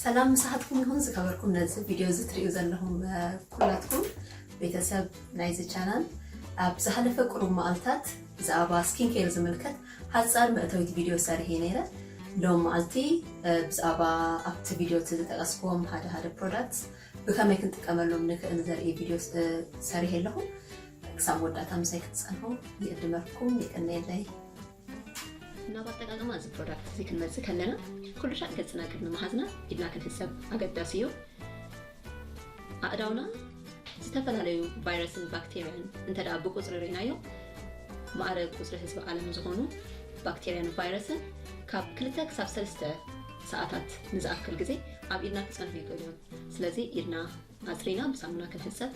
ሰላም ምሳኻትኩም ይኹን ዝከበርኩም ነዚ ቪድዮ እዚ ትርእዩ ዘለኹም ኩላትኩም ቤተሰብ ናይዚ ቻናል። ኣብ ዝሓለፈ ቁሩብ መዓልታት ብዛዕባ ስኪን ኬር ዝምልከት ሓጻር መእተዊት ቪድዮ ሰሪሐ ነይረ። ሎም መዓልቲ ብዛዕባ ኣብቲ ቪድዮ እቲ ዝጠቀስክዎም ሓደ ሓደ ፕሮዳክትስ ብከመይ ክንጥቀመሎም ንክእል ዘርኢ ቪድዮ ሰሪሐ ኣለኹ። ክሳብ መወዳእታ ምሳይ ክትጸንሑ ይዕድመኩም፣ ይቀነየለይ። ናብ ኣጠቃቀማ እዚ ፕሮዳክት እዚ ክንመጽእ ከለና ኩሉ ሻዕ ገጽና ቅድሚ ምሓዝና ኢድና ክንሕጸብ ኣገዳሲ እዩ። ኣእዳውና ዝተፈላለዩ ቫይረስን ባክቴርያን እንተ ደኣ ብቁጽሪ ርኢናዮ፣ ማዕረ ቁጽሪ ህዝቢ ዓለም ዝኾኑ ባክቴርያን ቫይረስን ካብ ክልተ ክሳብ ሰለስተ ሰዓታት ንዝኣክል ግዜ ኣብ ኢድና ክጸንሑ ይኽእሉ እዮም። ስለዚ ኢድና ኣጽሪና ብሳሙና ክንሕጸብ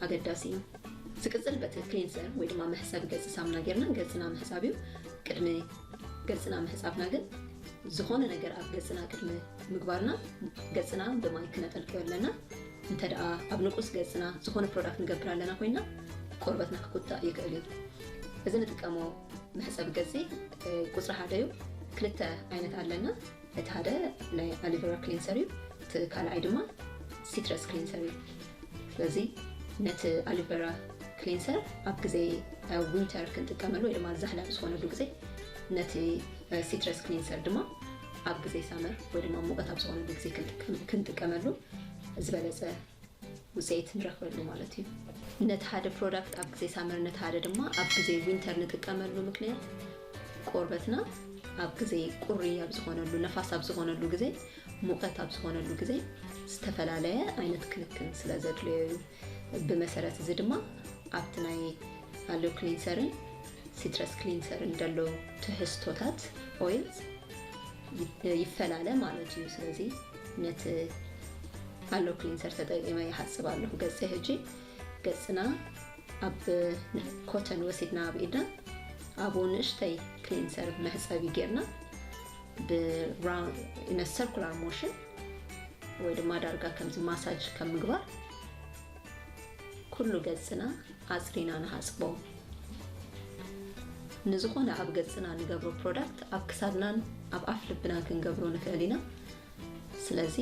ኣገዳሲ እዩ። ዝቅጽል በቲ ክሊንሰር ወይ ድማ መሕጸቢ ገጽ ሳሙና ጌርና ገጽና ምሕጻብ እዩ። ቅድሚ ገጽና ምሕጻብና ግን ዝኾነ ነገር ኣብ ገጽና ቅድሚ ምግባርና ገጽና ብማይ ክነጠልቅዮ ኣለና። እንተ ደኣ ኣብ ንቁስ ገጽና ዝኾነ ፕሮዳክት ንገብር ኣለና ኮይና ቆርበትና ክኩታእ ይኽእል እዩ። እዚ ንጥቀሞ መሕጸቢ ገጽ ቁጽሪ ሓደ እዩ። ክልተ ዓይነት ኣለና። እቲ ሓደ ናይ ኣሊቨራ ክሊንሰር እዩ፣ እቲ ካልኣይ ድማ ሲትረስ ክሊንሰር እዩ። ስለዚ ነቲ ኣሊቨራ ክሊንሰር ኣብ ግዜ ዊንተር ክንጥቀመሉ ወይ ድማ ዛሕላ ኣብ ዝኾነሉ ግዜ፣ ነቲ ሲትረስ ክሊንሰር ድማ ኣብ ግዜ ሳመር ወይ ድማ ሙቐት ኣብ ዝኾነሉ ግዜ ክንጥቀም- ክንጥቀመሉ ዝበለጸ ውፅኢት ንረኽበሉ ማለት እዩ። ነቲ ሓደ ፕሮዳክት ኣብ ግዜ ሳመር ነቲ ሓደ ድማ ኣብ ግዜ ዊንተር ንጥቀመሉ ምክንያት ቆርበትና ኣብ ግዜ ቁሪ ኣብ ዝኾነሉ፣ ነፋስ ኣብ ዝኾነሉ ግዜ፣ ሙቐት ኣብ ዝኾነሉ ግዜ ዝተፈላለየ ዓይነት ክንክን ስለ ዘድልዮ እዩ። ብመሰረት እዚ ድማ ኣብቲ ናይ ኣሎ ክሊንሰርን ሲትረስ ክሊንሰርን ዘሎ ትሕዝቶታት ኦይልስ ይፈላለ ማለት እዩ። ስለዚ ነቲ ኣሎ ክሊንሰር ተጠቂመ ይሓጽብ ኣለኹ ገጸይ። ሕጂ ገጽና ኣብ ኮተን ወሲድና ኣብ ኢድና ኣብኡ ንእሽተይ ክሊንሰር መሕጸቢ ጌርና ብራውንድ ኢን ሰርኩላር ሞሽን ወይ ድማ ዳርጋ ከምዚ ማሳጅ ከም ምግባር ኩሉ ገጽና ኣጽሪና ንሓጽቦ። ንዝኾነ ኣብ ገጽና ንገብሮ ፕሮዳክት ኣብ ክሳድናን ኣብ ኣፍ ልብናን ክንገብሮ ንኽእል ኢና። ስለዚ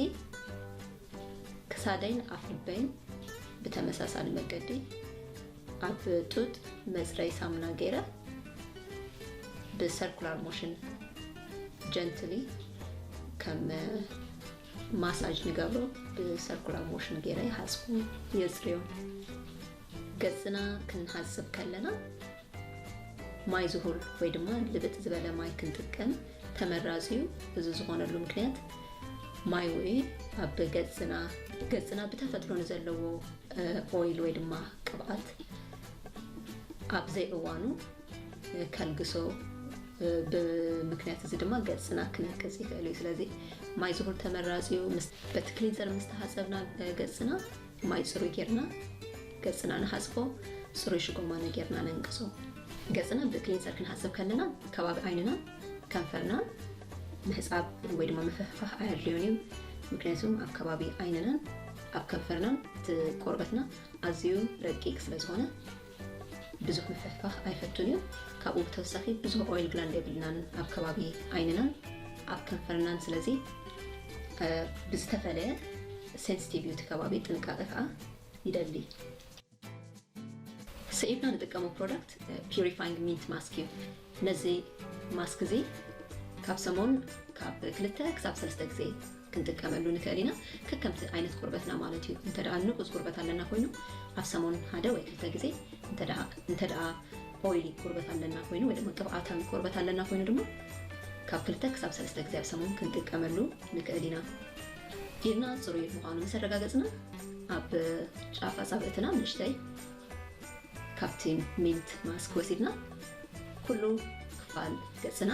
ክሳደይን ኣፍ ልበይን ብተመሳሳሊ መገዲ ኣብ ጡጥ መጽረይ ሳሙና ገይረ ብሰርኩላር ሞሽን ጀንትሊ ከም ማሳጅ ንገብሮ ብሰርኩላር ሞሽን ገይረ ይሓጽቦ፣ የጽርዮ። ገጽና ክንሓጽብ ከለና ማይ ዝሁል ወይ ድማ ልብጥ ዝበለ ማይ ክንጥቀም ተመራጺ እዩ። እዚ ዝኾነሉ ምክንያት ማይ ውዑይ ኣብ ገጽና ገጽና ብተፈጥሮ ንዘለዎ ኦይል ወይ ድማ ቅብኣት ኣብ ዘይእዋኑ ከልግሶ፣ ብምክንያት እዚ ድማ ገጽና ክነቅጽ ይኽእል እዩ። ስለዚ ማይ ዝሁል ተመራጺ እዩ። ምስ- በቲ ክሊንሰር ምስ ተሓጸብና ገጽና ማይ ጽሩይ ጌርና ገጽና ንሓጽቦ፣ ጽሩይ ሽጎማነ ጌርና ነንቅሶ። ገጽና ብክሊንሰር ክንሓጽብ ከለና ከባቢ ዓይንና ከንፈርና ምሕጻብ ወይ ድማ ምፍሕፋሕ ኣየድልዮን እዩ። ምክንያቱ ኣብ ከባቢ ዓይንናን ኣብ ከንፈርናን እቲ ቆርበትና ኣዝዩ ረቂቅ ስለ ዝኾነ ብዙሕ ምፍሕፋሕ ኣይፈቱን እዩ። ካብኡ ብተወሳኺ ብዙሕ ኦይል ግላንድ የብልናን ኣብ ከባቢ ዓይንናን ኣብ ከንፈርናን። ስለዚ ብዝተፈለየ ሴንሲቲቭ እዩ እቲ ከባቢ፣ ጥንቃቐ ከዓ ይደሊ። ስዒብና ንጥቀሞ ፕሮዳክት ፒሪፋይንግ ሚንት ማስክ እዩ። ነዚ ማስክ እዚ ካብ ሰሞን ካብ ክልተ ክሳብ ሰለስተ ግዜ ክንጥቀመሉ ንክእል ኢና፣ ከከምቲ ዓይነት ቁርበትና ማለት እዩ። እንተ ደኣ ንቁጽ ቁርበት ኣለና ኮይኑ ኣብ ሰሞን ሓደ ወይ ክልተ ግዜ፣ እንተ ደኣ- እንተ ደኣ ኦይሊ ቁርበት ኣለና ኮይኑ ወይ ድማ ቅብኣታዊ ቁርበት ኣለና ኮይኑ ድማ ካብ ክልተ ክሳብ ሰለስተ ግዜ ኣብ ሰሙን ክንጥቀመሉ ንክእል ኢና። ኢድና ጽሩይ ምዃኑ ምስ ኣረጋገጽና ኣብ ጫፍ ኣጻብዕትና ንእሽተይ ካብቲ ሚንት ማስክ ወሲድና ኩሉ ክፋል ገጽና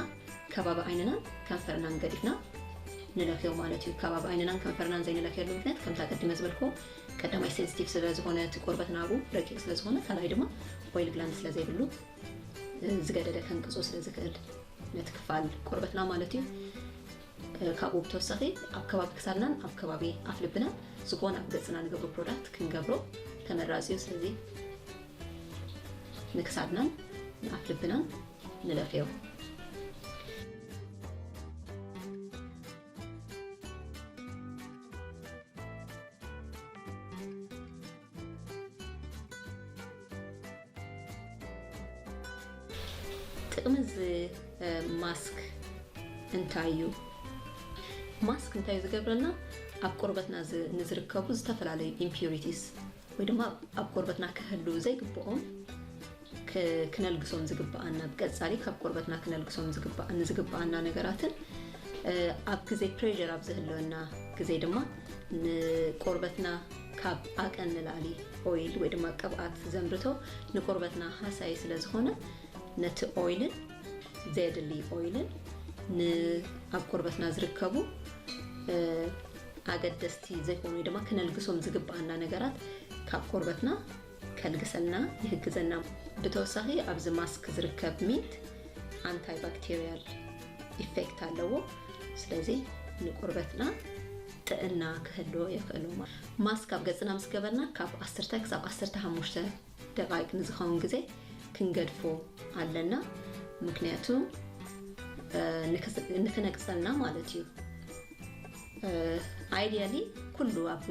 ከባቢ ዓይንናን ከንፈርናን ገዲፍና ንለኽዮ ማለት እዩ። ከባቢ ዓይንናን ከንፈርናን ዘይንለኽየሉ ምክንያት ከምታ ቀዲመ ዝበልኩ ቀዳማይ ሴንሲቲቭ ስለ ዝኾነ እቲ ቆርበት ናብኡ ረቂቅ ስለ ዝኾነ ካልኣይ ድማ ኦይል ግላንድ ስለ ዘይብሉ ዝገደደ ከንቅጾ ስለ ዝክእል ነቲ ክፋል ቆርበትና ማለት እዩ። ካብኡ ብተወሳኺ ኣብ ከባቢ ክሳድናን ኣብ ከባቢ ኣፍልብናን ዝኾነ ኣብ ገጽና ንገብሮ ፕሮዳክት ክንገብሮ ተመራጺ እዩ። ስለዚ ንክሳድናን ንኣፍልብናን ንለፍዮ። ጥቕሚ እዚ ማስክ እንታይ እዩ? ማስክ እንታይ እዩ ዝገብረልና? ኣብ ቆርበትና ንዝርከቡ ዝተፈላለዩ ኢምፒሪቲስ ወይ ድማ ኣብ ቆርበትና ክህሉ ዘይግብኦም ክነልግሶም ዝግብኣና፣ ብቀጻሊ ካብ ቆርበትና ክነልግሶም ንዝግብኣና ነገራትን ኣብ ግዜ ፕሬር ኣብ ዝህልወና ግዜ ድማ ንቆርበትና ካብ ኣቀን ንላዕሊ ኦይል ወይ ድማ ቅብኣት ዘምርቶ ንቆርበትና ሃሳይ ስለ ዝኾነ ነቲ ኦይልን ዘየድሊ ኦይልን ንኣብ ቆርበትና ዝርከቡ ኣገደስቲ ዘይኮኑ ወይ ድማ ክነልግሶም ዝግብኣና ነገራት ካብ ቆርበትና ከልግሰልና ይህግዘና። ብተወሳኺ ኣብዚ ማስክ ዝርከብ ሚንት ኣንታይ ባክቴሪያል ኢፌክት ኣለዎ። ስለዚ ንቆርበትና ጥዕና ክህልዎ የኽእሎ። ማስክ ኣብ ገጽና ምስ ገበርና ካብ ዓሰርተ ክሳብ ዓሰርተ ሓሙሽተ ደቃይቅ ንዝኸውን ግዜ ክንገድፎ ኣለና። ምክንያቱ ንክነቅጸልና ማለት እዩ። ኣይዲያሊ ኩሉ ኣብ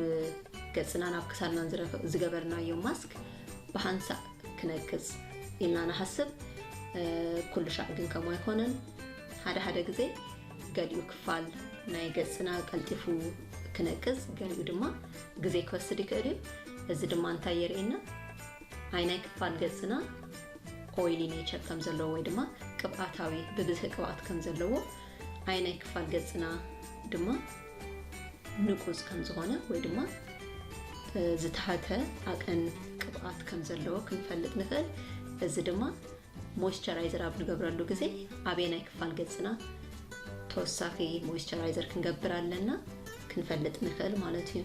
ገጽናን ኣብ ክሳድናን ዝገበርናዮ ማስክ ብሓንሳእ ክነቅጽ ኢልና ንሓስብ። ኩሉ ሻዕ ግን ከምኡ ኣይኮነን። ሓደ ሓደ ግዜ ገሊኡ ክፋል ናይ ገጽና ቀልጢፉ ክነቅጽ፣ ገሊኡ ድማ ግዜ ክወስድ ይኽእል እዩ። እዚ ድማ እንታይ የርእየና? ኣይ ናይ ክፋል ገጽና ኦይሊ ኔቸር ከም ዘለዎ ወይ ድማ ቅብኣታዊ ብብዝሒ ቅብኣት ከም ዘለዎ፣ ኣይ ናይ ክፋል ገጽና ድማ ንቁጽ ከም ዝኾነ ወይ ድማ ዝተሓተ ኣቀን ቅብኣት ከም ዘለዎ ክንፈልጥ ንኽእል። እዚ ድማ ሞይስቸራይዘር ኣብ ንገብረሉ ግዜ ኣበየናይ ክፋል ገጽና ተወሳኺ ሞይስቸራይዘር ክንገብር ኣለና ክንፈልጥ ንኽእል ማለት እዩ።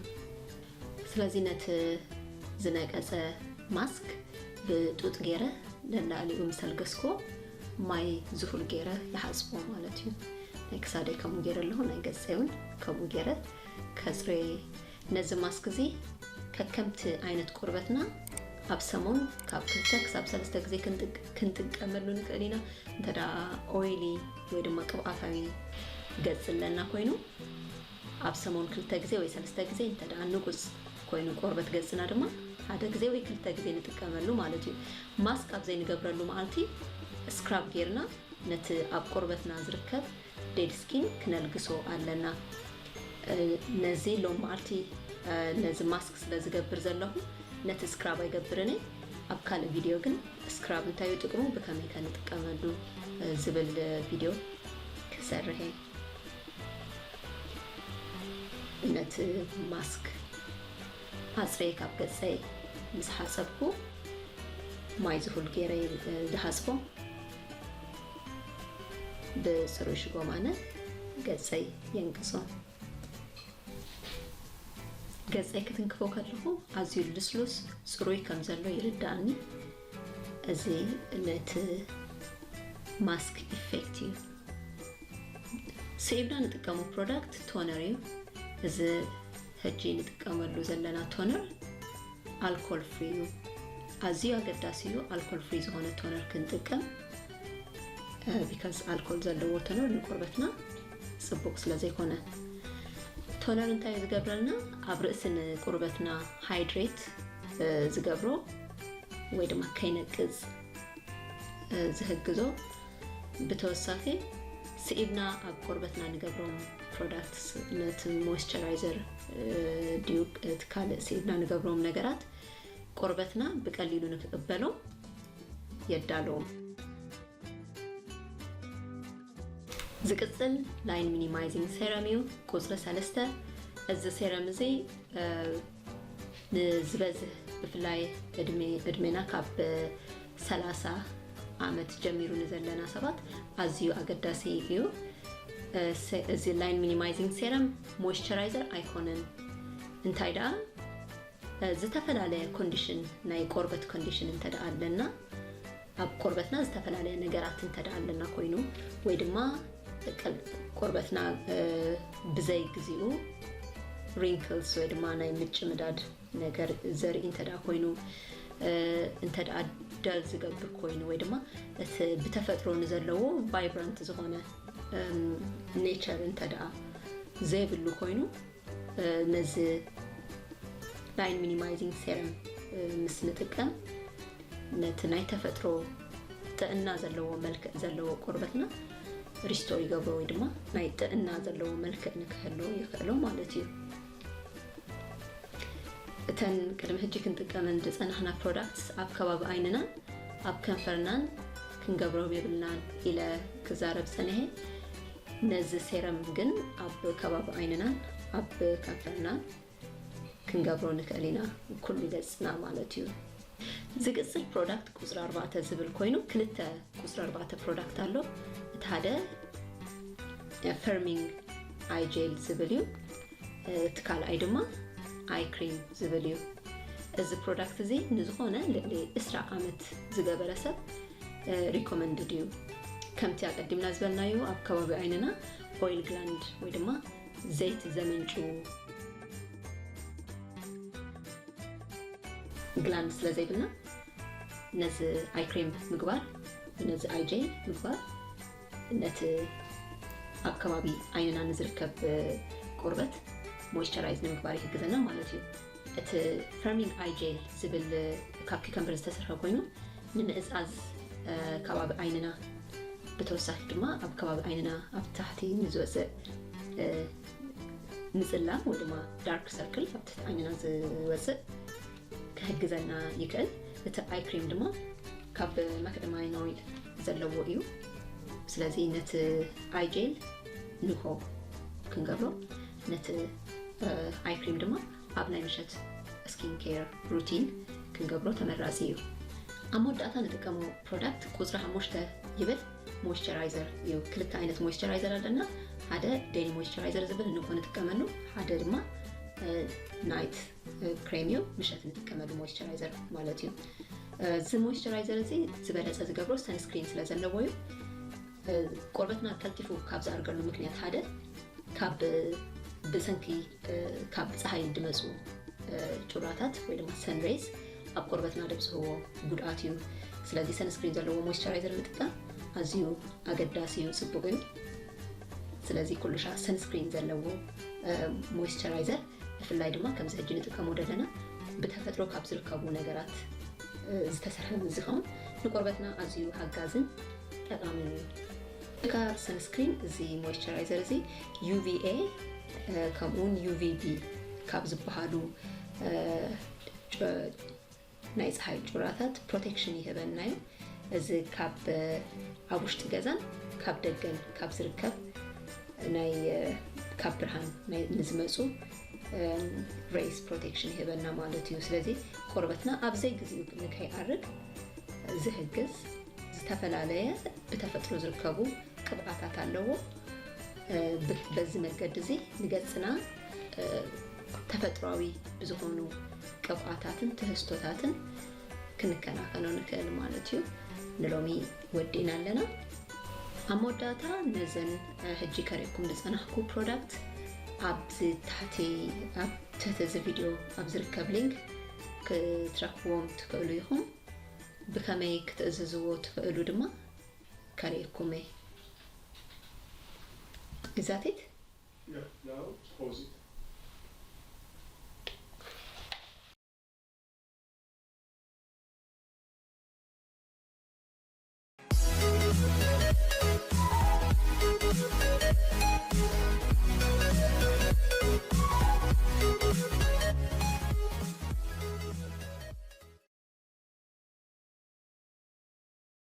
ስለዚ ነቲ ዝነቀጸ ማስክ ብጡጥ ገይረ ለላዕሊኡ ምስ ኣልገስክዎ ማይ ዝሁል ገይረ ይሓጽቦ ማለት እዩ። ናይ ክሳደይ ከምኡ ገይረ ኣለኹ፣ ናይ ገጸይ እውን ከምኡ ገይረ ከጽርዮ። ነዚ ማስክ እዚ ከከምቲ ዓይነት ቆርበትና ኣብ ሰሙን ካብ ክልተ ክሳብ ሰለስተ ግዜ ክንጥቀመሉ ንክእል ኢና። እንተ ደኣ ኦይሊ ወይ ድማ ቅብኣታዊ ገጽ ኣለና ኮይኑ ኣብ ሰሙን ክልተ ግዜ ወይ ሰለስተ ግዜ፣ እንተ ደኣ ንቁጽ ኮይኑ ቆርበት ገጽና ድማ ሓደ ግዜ ወይ ክልተ ግዜ ንጥቀመሉ ማለት እዩ። ማስክ ኣብ ዘይንገብረሉ መዓልቲ ስክራብ ጌርና ነቲ ኣብ ቆርበትና ዝርከብ ዴድ ስኪን ክነልግሶ ኣለና። ነዚ ሎም መዓልቲ ነዚ ማስክ ስለ ዝገብር ዘለኹ ነቲ ስክራብ ኣይገብርን እየ። ኣብ ካልእ ቪድዮ ግን ስክራብ እንታይ እዩ ጥቅሙ፣ ብከመይ ከ ንጥቀመሉ ዝብል ቪድዮ ክሰርሕ እየ። ነቲ ማስክ ኣጽረየ ካብ ገጸይ ምስ ሓጸብኩ ማይ ዝሁል ገይረ ዝሓጽቦ ብጽሩይ ሽጎማነ ገጸይ የንቅጾ። ገጸይ ክትንክፎ ከለኹ ኣዝዩ ልስሉስ ጽሩይ ከም ዘሎ ይርዳእኒ። እዚ ነቲ ማስክ ኢፌክት እዩ። ስኢብና ንጥቀሞ ፕሮዳክት ቶነር እዩ። እዚ ሕጂ ንጥቀመሉ ዘለና ቶነር ኣልኮል ፍሪ እዩ። ኣዝዩ ኣገዳሲ እዩ ኣልኮል ፍሪ ዝኾነ ቶነር ክንጥቀም። ቢካዝ ኣልኮል ዘለዎ ቶነር ንቆርበትና ጽቡቅ ስለ ዘይኮነ። ቶነር እንታይ እዩ ዝገብረልና? ኣብ ርእሲ ንቆርበትና ሃይድሬት ዝገብሮ ወይ ድማ ከይነቅጽ ዝህግዞ። ብተወሳኺ ስኢብና ኣብ ቆርበትና ንገብሮም ፕሮዳክትስ ነቲ ሞይስቸራይዘር ድዩ እቲ ካልእ ስኢብና ንገብሮም ነገራት ቆርበትና ብቀሊሉ ንክቅበሎም የዳለዎም። ዝቅጽል ላይን ሚኒማይዚንግ ሴረም እዩ፣ ቁጽሪ ሰለስተ። እዚ ሴረም እዚ ንዝበዝህ ብፍላይ እድሜ እድሜና ካብ ሰላሳ ዓመት ጀሚሩ ንዘለና ሰባት ኣዝዩ ኣገዳሲ እዩ። እዚ ላይን ሚኒማይዚንግ ሴረም ሞይስቸራይዘር ኣይኮነን። እንታይ ደኣ ዝተፈላለየ ኮንዲሽን ናይ ቆርበት ኮንዲሽን እንተ ደኣ ኣለና ኣብ ቆርበትና ዝተፈላለየ ነገራት እንተ ደኣ ኣለና ኮይኑ ወይ ድማ ቆርበትና ብዘይ ግዚኡ ሪንክልስ ወይ ድማ ናይ ምጭምዳድ ነገር ዘርኢ እንተ ደኣ ኮይኑ እንተ ደኣ ደል ዝገብር ኮይኑ ወይ ድማ እቲ ብተፈጥሮ ንዘለዎ ቫይብራንት ዝኾነ ኔቸር እንተ ደኣ ዘይብሉ ኮይኑ ነዚ ላይን ሚኒማይዚንግ ሴረም ምስ ንጥቀም ነቲ ናይ ተፈጥሮ ጥዕና ዘለዎ መልክዕ ዘለዎ ቆርበትና ሪስቶር ይገብሮ ወይ ድማ ናይ ጥዕና ዘለዎ መልክዕ ንክህልዎ ይኽእሎ ማለት እዩ። እተን ቅድሚ ሕጂ ክንጥቀመን ዝጸናሕና ፕሮዳክትስ ኣብ ከባቢ ዓይንናን ኣብ ከንፈርናን ክንገብሮም የብልናን ኢለ ክዛረብ ጸኒሐ። ነዚ ሴረም ግን ኣብ ከባቢ ዓይንናን ኣብ ከንፈርናን ክንገብሮ ንክእል ኢና፣ ኩሉ ገጽና ማለት እዩ። ዝቅጽል ፕሮዳክት ቁጽሪ ኣርባዕተ ዝብል ኮይኑ ክልተ ቁጽሪ ኣርባዕተ ፕሮዳክት ኣሎ። እቲ ሓደ ፈርሚንግ ኣይ ጄል ዝብል እዩ። እቲ ካልኣይ ድማ ኣይ ክሪም ዝብል እዩ። እዚ ፕሮዳክት እዚ ንዝኾነ ልዕሊ ዕስራ ዓመት ዝገበረ ሰብ ሪኮመንድድ እዩ። ከምቲ ኣቀዲምና ዝበልናዮ ኣብ ከባቢ ዓይንና ኦይል ግላንድ ወይ ድማ ዘይቲ ዘመንጭዉ ግላንድ ስለ ዘይብልና ነዚ ኣይ ክሬም ምግባር፣ ነዚ ኣይ ጄል ምግባር ነቲ ኣብ ከባቢ ዓይንና ንዝርከብ ቆርበት ሞይስቸራይዝ ንምግባር ይሕግዘና ማለት እዩ። እቲ ፈርሚንግ ኣይ ጄል ዝብል ካብ ኪከምበር ዝተሰርሐ ኮይኑ ንምእዛዝ ከባቢ ዓይንና ብተወሳኺ ድማ ኣብ ከባቢ ዓይንና ኣብ ታሕቲ ንዝወፅእ ንፅላም ወይ ድማ ዳርክ ሰርክል ኣብ ትሕቲ ዓይንና ዝወፅእ ክሕግዘና ይክእል። እቲ ኣይ ክሬም ድማ ካብ ማክደማይን ኦይል ዘለዎ እዩ። ስለዚ ነቲ ኣይ ጄል ንግሆ ክንገብሮ፣ ነቲ ኣይ ክሬም ድማ ኣብ ናይ ምሸት ስኪን ኬር ሩቲን ክንገብሮ ተመራፂ እዩ። ኣብ መወዳእታ ንጥቀሞ ፕሮዳክት ቁፅሪ ሓሙሽተ ይብል ሞይስቸራይዘር እዩ። ክልተ ዓይነት ሞይስቸራይዘር ኣለና። ሓደ ዴይሊ ሞይስቸራይዘር ዝብል ንግሆ ንጥቀመሉ፣ ሓደ ድማ ናይት ክሬም እዩ፣ ምሸት ንጥቀመሉ ሞይስቸራይዘር ማለት እዩ። እዚ ሞይስቸራይዘር እዚ ዝበለፀ ዝገብሮ ሰንስክሪን ስለ ዘለዎ እዩ። ቆርበትና ቀልጢፉ ካብ ዝኣርገሉ ምክንያት ሓደ ካብ ብሰንኪ ካብ ፀሃይ ዝመፁ ጩራታት ወይ ድማ ሰን ሬይስ ኣብ ቆርበትና ደብፅህዎ ጉድኣት እዩ። ስለዚ ሰንስክሪን ዘለዎ ሞይስቸራይዘር ምጥቃም ኣዝዩ ኣገዳሲ እዩ፣ ፅቡቅ እዩ። ስለዚ ኩሉ ሻዕ ሰንስክሪን ዘለዎ ሞይስቸራይዘር፣ ብፍላይ ድማ ከምዚ ሕጂ ንጥቀሞ ዘለና ብተፈጥሮ ካብ ዝርከቡ ነገራት ዝተሰርሐ ምስ ዝኸውን ንቆርበትና ኣዝዩ ሓጋዝን ጠቃምን እዩ። እካ ሰንስክሪን እዚ ሞይስቸራይዘር እዚ ዩ ቪ ኤ ከምኡውን ዩ ቪ ቢ ካብ ዝበሃሉ ናይ ፀሓይ ጩራታት ፕሮቴክሽን ይህበና እዩ። እዚ ካብ ኣብ ውሽጢ ገዛን ካብ ደገን ካብ ዝርከብ ናይ ካብ ብርሃን ንዝመፁ ሬይስ ፕሮቴክሽን ይህበና ማለት እዩ። ስለዚ ቆርበትና ኣብ ዘይግዚኡ ንከይኣርግ ዝህግዝ ዝተፈላለየ ብተፈጥሮ ዝርከቡ ቅብኣታት ኣለዎ። በዚ መገዲ እዚ ንገፅና ተፈጥሯዊ ብዝኾኑ ቅብኣታትን ትህዝቶታትን ክንከናኸኖ ንክእል ማለት እዩ። ንሎሚ ወዲእና ኣለና። ኣብ መወዳእታ ነዘን ሕጂ ከርእኩም ዝፀናሕኩ ፕሮዳክት ኣብዚ ታሕቲ ኣብ ትሕቲ እዚ ቪድዮ ኣብ ዝርከብ ሊንክ ክትረኽብዎም ትኽእሉ ኢኹም። ብከመይ ክትእዝዝዎ ትኽእሉ ድማ ከርእኩም እየ። Is that it? Yeah, now pause it.